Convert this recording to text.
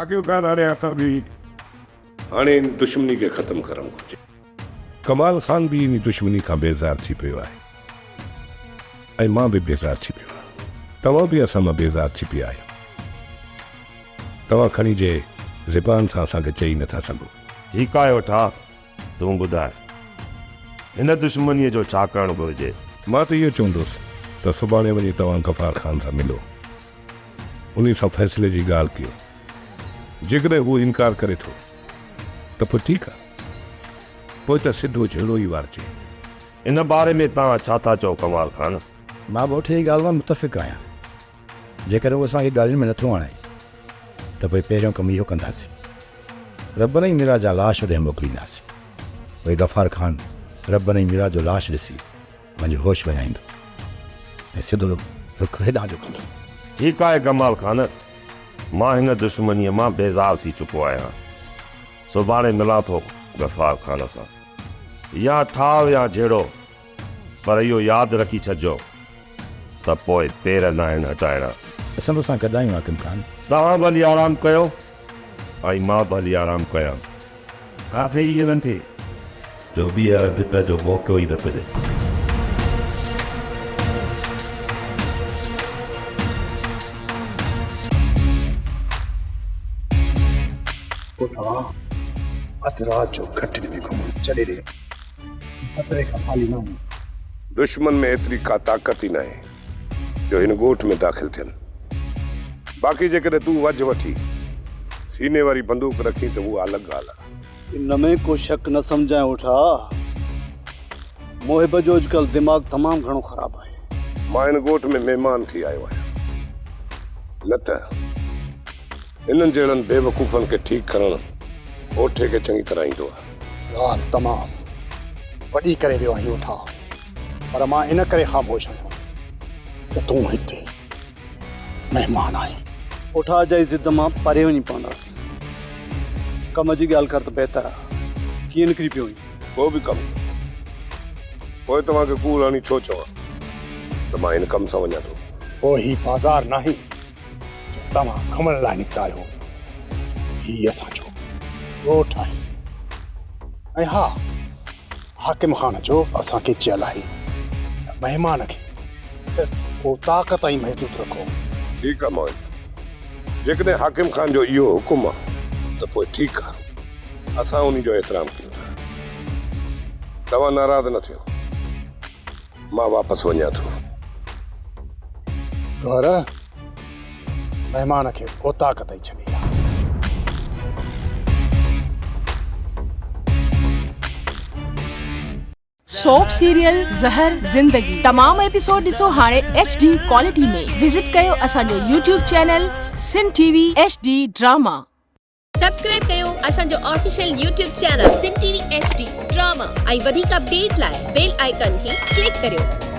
آخرڪار هاڻي اسان به هاڻي ان دشمني کي ختم ڪرڻ گهرجي. ڪمال خان به ان دشمني کان بيزار ٿي پيو آهي ۽ مان به بيزار ٿي پيو آهيان. توهان به اسان مان بيزار ٿي پيا آهيو. توهان کڻي جي زبان سان اسان کي چئي نٿا سگهو. ٺيڪ آهي اوٺا، تون ٻڌاء، هن دشمنيء جو ڇا ڪرڻ گهرجي؟ مان ته اهو چوندس ته سڀاڻي وڃي توهان غفار خان سان ملو. انهي سان فيصلي جي ڳالهه ڪيو. جيڪڏهن هو انڪار ڪري ٿو ته پوء ٺيڪ آهي. پوء ته سڌو جهيڙو ئي وارجي. ان باري ۾ توهان ڇا ٿا چئو ڪمال خان؟ مان به اوٺي جي ڳالهه مان متفق آهيان. جيڪڏهن هو اسان کي ڳالهين ۾ نٿو آڻي ته پوء پهريون ڪم اهو ڪنداسين. ربن ۽ ميرا جا لاش اوڏانهن موڪلينداسين. پوء غفار خان ربن ۽ ميرا جو لاش ڏسي پنهنجو هوش وڃائيندو ۽ سڌو رخ هيڏانهن جو ڪندو. ٺيڪ آهي ڪمال خان، مان هن دشمنيء مان بيزار ٿي چڪو آهيان. سڀاڻي ملان ٿو غفار خان سان. يا ٺاهه يا جهيڙو، پر اهو ياد رکي ڇڏجو ته پوء پير ناهن هٽائڻا. اسان توسان گڏ آهيون حاڪم خان. توهان ڀلي آرام ڪيو ۽ مان ڀلي آرام ڪيان. ڪاٿي ائين نه ٿئي جو ٻيهر ڍڪ جو موقعو ئي نه ملي. پوء اڌ رات جو گهٽين ۾ گهمڻ ڇڏي ڏي. خطري کان خالي نه هوندو. دشمن ۾ ايتري ڪا طاقت ئي ناهي جو هن ڳوٺ ۾ داخل ٿين. باقي جيڪڏهن تون وجهه وٺي سيني واري بندوق رکين ته اها الڳ ڳالهه آهي. ان ۾ ڪو شڪ نه سمجهانء اوٺا. محب جو اڄڪلهه دماغ تمام گهڻو خراب آهي. مان هن ڳوٺ ۾ مهمان ٿي آيو آهيان. نه ته هنن جهڙن بيوقوفن کي ٺيڪ ڪرڻ اوٺي کي چڱي طرح ايندو آهي. ڳالهه تمام وڏي ڪري ويو آهين اوٺا. پر مان ان ڪري خاموش آهيان ته تون هتي مهمان آهين. اوٺا اجائي ضد مان پري وڃي پونداسين. ڪم جي ڳالهه ڪر ته بهتر آ. ڪيئن نڪري پيو آهين؟ ڪو به ڪم. پوء توهان کي ڪوڙ هڻي ڇو چوان ته مان هن ڪم سان وڃان ٿو. پوء هي بازار ناهي جو توهان گهمڻ لاء نڪتا آهيو. هي اسان جو ڳوٺ آهي ۽ ها حاڪم خان جو اسان کي چيل آهي ته مهمان کي صرف اوطاق تائين محدود رکو. ٺيڪ آ معين، جيڪڏهن حاڪم خان جو اهو حڪم آ ته پوء ٺيڪ آ، اسان انهي جو احترام ڪيون ٿا. توهان ناراض نه ٿيو، مان واپس وڃان ٿو. گهر مهمان کي اوطاق تائين ڇڏي آ. سوپ سيريل زهر زندگي تمام ايپيسوڊ ڏسو هاڻي ايڇ ڊي ڪوالٽي ۾ وزٽ ڪيو اسان جو YouTube channel Sindh T V H D drama. Subscribe ڪيو اسان جو official YouTube channel Sindh T V H D drama ۽ وڌيڪ اپڊيٽ لاء بيل آئيڪان کي ڪلڪ ڪريو.